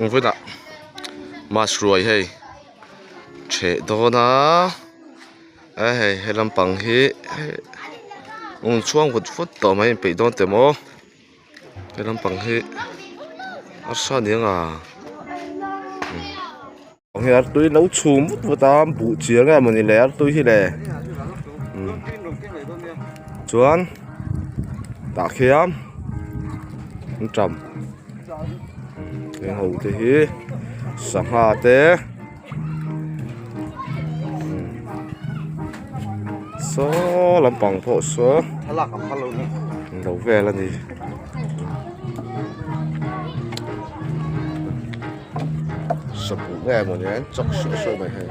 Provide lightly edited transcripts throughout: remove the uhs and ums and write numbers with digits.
Vawiinah mass ruai hei ṭheh dawn a a hei he lampang hi chhuang vut vut tawh mai inpeih dawn teh maw he lampang hi arsa aniang a. Hei artui lo chhum vut vut a buh chiang nge mawni le artui hi le chuan tah khian an ṭam heng ho te hi sangha te saw lampang pawh saw lo vel a ni. Sabuh nge maw ni an chawk suah suah mai hei.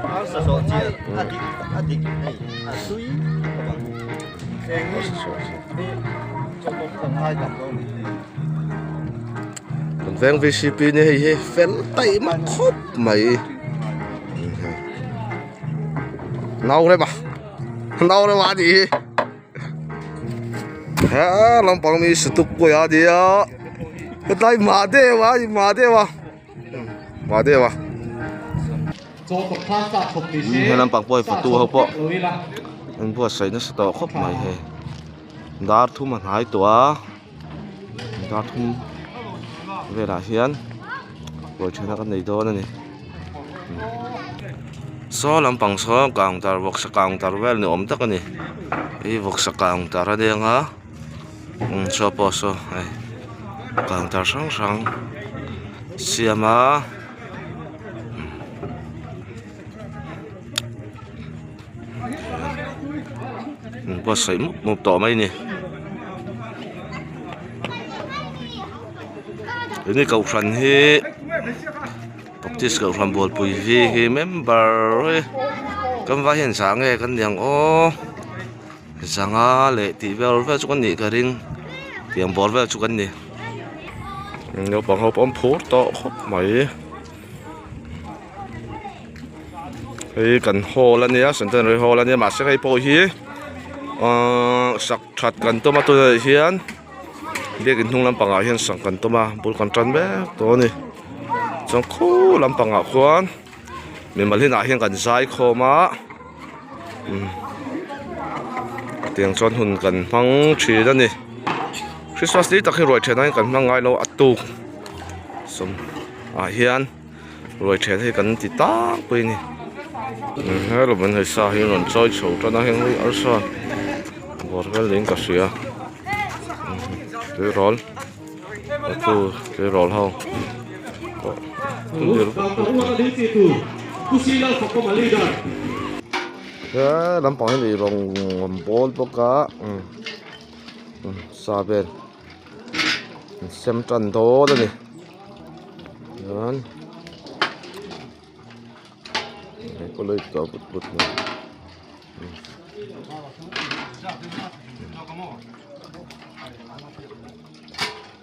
Kan veng vcp ni hei hi fel taih mak khawp mai nau rema nau rema a nih hi he lampang mi satuk pawh a nia hetlai Mahadeva a ni Mahadeva. Mahadeva he lampang pawh hi photo ho pawh an buatsaih nasa tawh khawp mai hei dar thum a hnai tawh a dar thum velah hian buai thena kan nei dawn a ni saw lampang saw counter vawksa counter vel ni awm tak a ni hei vawksa counter a nia nga. Saw pawh saw hei counter hrang hrang siam a buatsaih mup mup tawh mai a ni tuni kohhran hi baptist kohhran bualpui hi hi member hi kan vai hian zah nge kan ni ang aw. Zanga leh tih vel vel chu kan nih ka ring tiang bawr vel chu kan ni naupang ho pawh an phur tawh khawp mai hei kan hall ania centenary hall ania mahse hei pawh hi ahh sak that kan tum a tunah hian biakin hnung lampangah hian sak kan tum a bul kan tan mek tawh a ni chuan khu lampangah khuan mimal inah hian kan zai khawm a. Tiang chuan hun kan hmang thin a ni Christmas ni tak hi ruai then ah hian kan hmang ngai lo a tuk sawm ah hian ruai then hi kan ti tlangpui a ni hello an hei sa hi an rawn chawi chho tan a heng hi arsa bawr vel niin ka hria tleirawl tu tleirawl ho pawh he lampang hi ni rawng an bawl bawk a sa vel an sem tan dawn a ni chuan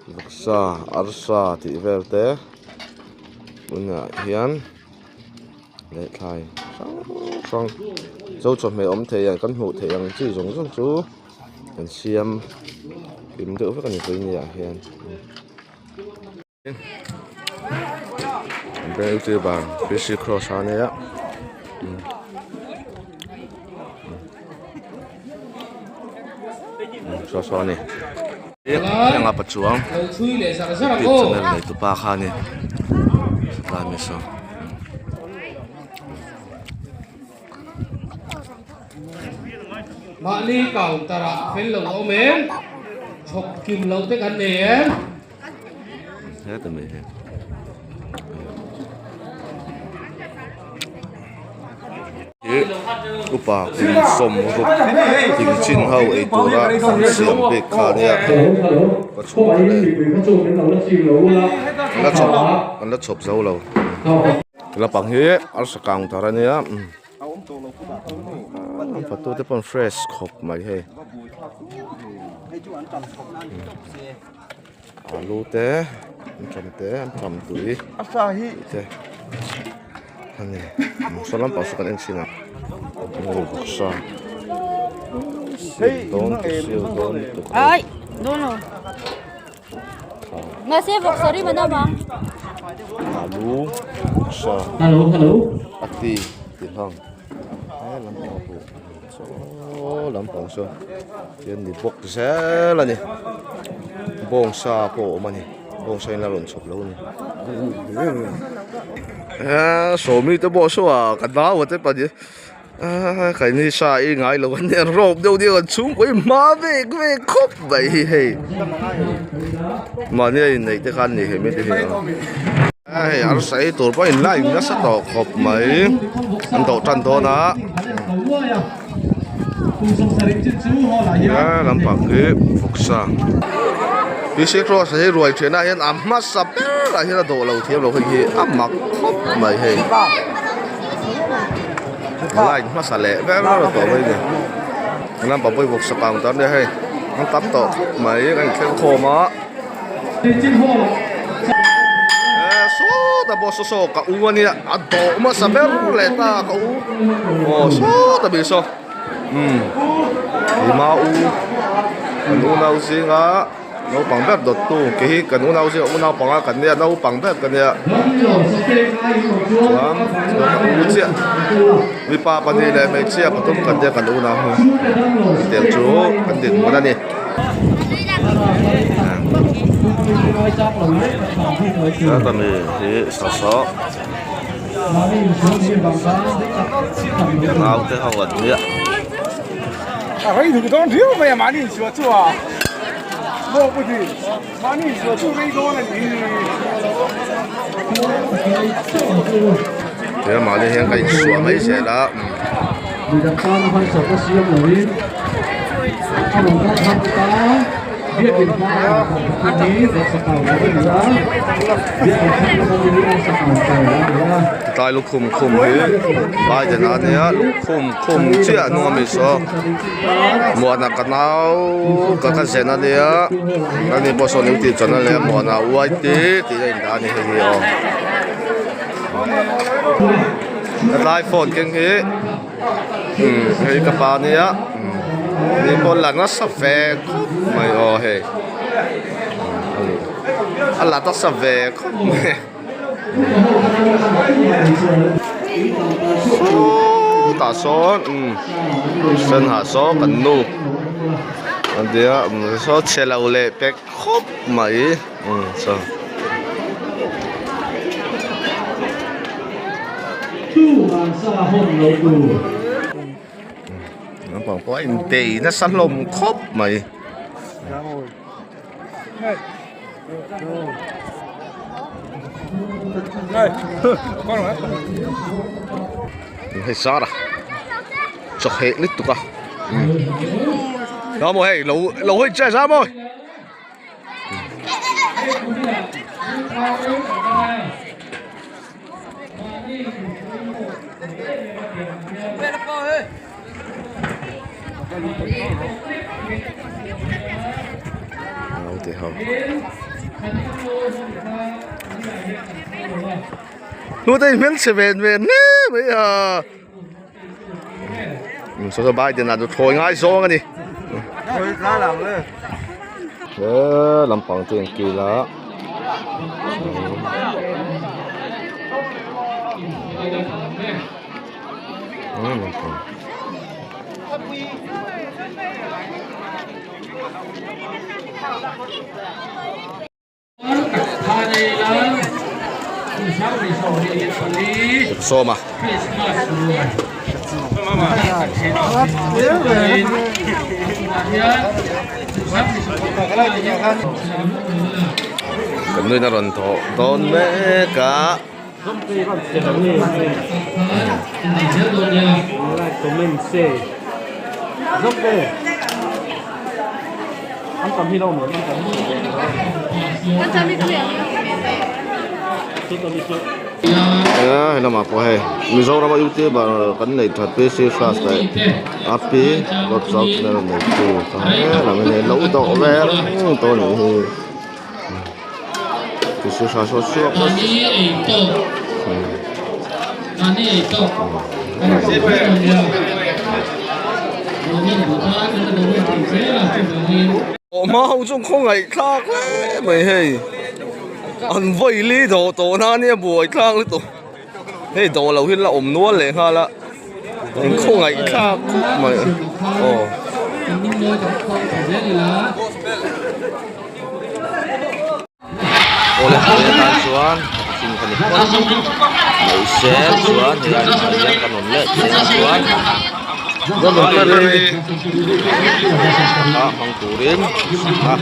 Vawksa arsa tih vel te tunah hian leh thlai hrang hrang zo chawhmeh awm thei ang kan hmuh theih ang chi zawng zawng chu an siam kim deuh vek a ni tui ni ah hian. Youtuber PC Cross a nia saw saw a ni heng a pachuang youtube channel nei tupa kha a ni tlai mi saw. Mahni counter ah fel lo a awm em chhawp kim loh te kan nei em. Upa kum sawmruk tling chin ho ei tura an siam bik kha a nia ka chhung te leh an la chhawp an la chhawp zo lo lampang hi arsa counter a nia an fatu te pawh an fresh khawp mai hei. Alu te an ṭam te an ṭam tui te a ni saw lampang saw kan en chhin a eng bawk sa siam dawn siam dawn lutuk ai no no nga se vawk sorry mana bang. Alu sa Hello hello a ti ti hlang he lampang pawh saw lampang saw hian ni bawk zel a ni bawngsa pawh a awm a ni bawngsa in la rawn chhawp lo a ni eee sawmi te pawh saw a ka nau a te pahnih Aaa keini sa i ngai lo ania rawp deuh deuh an chhungkaw hi hma vek vek khawp mai hi hei mahni a inneih te kha an ni hei mite hi a hei arsa ei tur pawh in line nasa tawh khawp mai an dawh tan dawn a a lampang hi vawksa P C cross hi ruai thianah hian a hmasa berah hian a dawh lo thiam lo hei hi a mak khawp mai hei. Line hmasa leh ber ber tawh mai ni lampang pawh hi vawksa kang ta ania hei an tam tawh khawp mai kan inthleng khawm a eh sawtah pawh saw saw ka u ania a dawh hmasa ber leh ta ka u aw sawtah mi saw umm ih mau kan unau zinga. Naupang ber dawttu ke hi kan unau zia unau panga kan nia naupang ber ka nia chuan chuan ka u chiah mipa pahnih leh hmeichhia pathum kan nia kan unau hi hetiang chu kan dinhmun a ni. Tami hi sawhsawh naute ho an nia. He mahni hian ka insuah mai zel a. Tlai lukhum khum hi Biden a nia lukhum khum chiah a hnung ami saw. Muana ka nau ka ka zen a nia ani pawh sawn eng tih chuan a nia Muana uai te tih a indah a ni hei hi aw hetlai phone keng hi umm hei ka pa nia ni pawh la nasa ve khawp mai aw hei a la nasa ve khawp mai. Sawtah sawn umm senhah sawn kan nu a nia saw chhe lo leh pek khawp mai umm saw. Naupang pawh a intei nasa hlawm khawp mai. Hei sar a chaw heh lutuk a đó maw hei lo lo hawi che sa maw Hnute in hmelchhe ve ve hle mai a saw saw Biden a thawi ngai zawng a ni he lampang te an kil a. Sawma. Kan nuin a rawn thawh dawn mek a. He lamah pawh hei Mizoram a youtuber kan neih that P C Hras leh A P Lawtchau channel neitu kha helam hi lo dawh ve reng tawh a nih hi. Awh hma ho chu khawngaih thlak hle mai hei. An vawi li dawh tawh na ania buai thlak lutuk. Hei dawh loh hi la awm nual leh nghal a. Eng khawngaih thlak khawp mai aw. Awle hei atan chuan thing ka ni phawt mai se chuan hei ai ah hian kan rawn leh thei a chuan ah hmang turin a.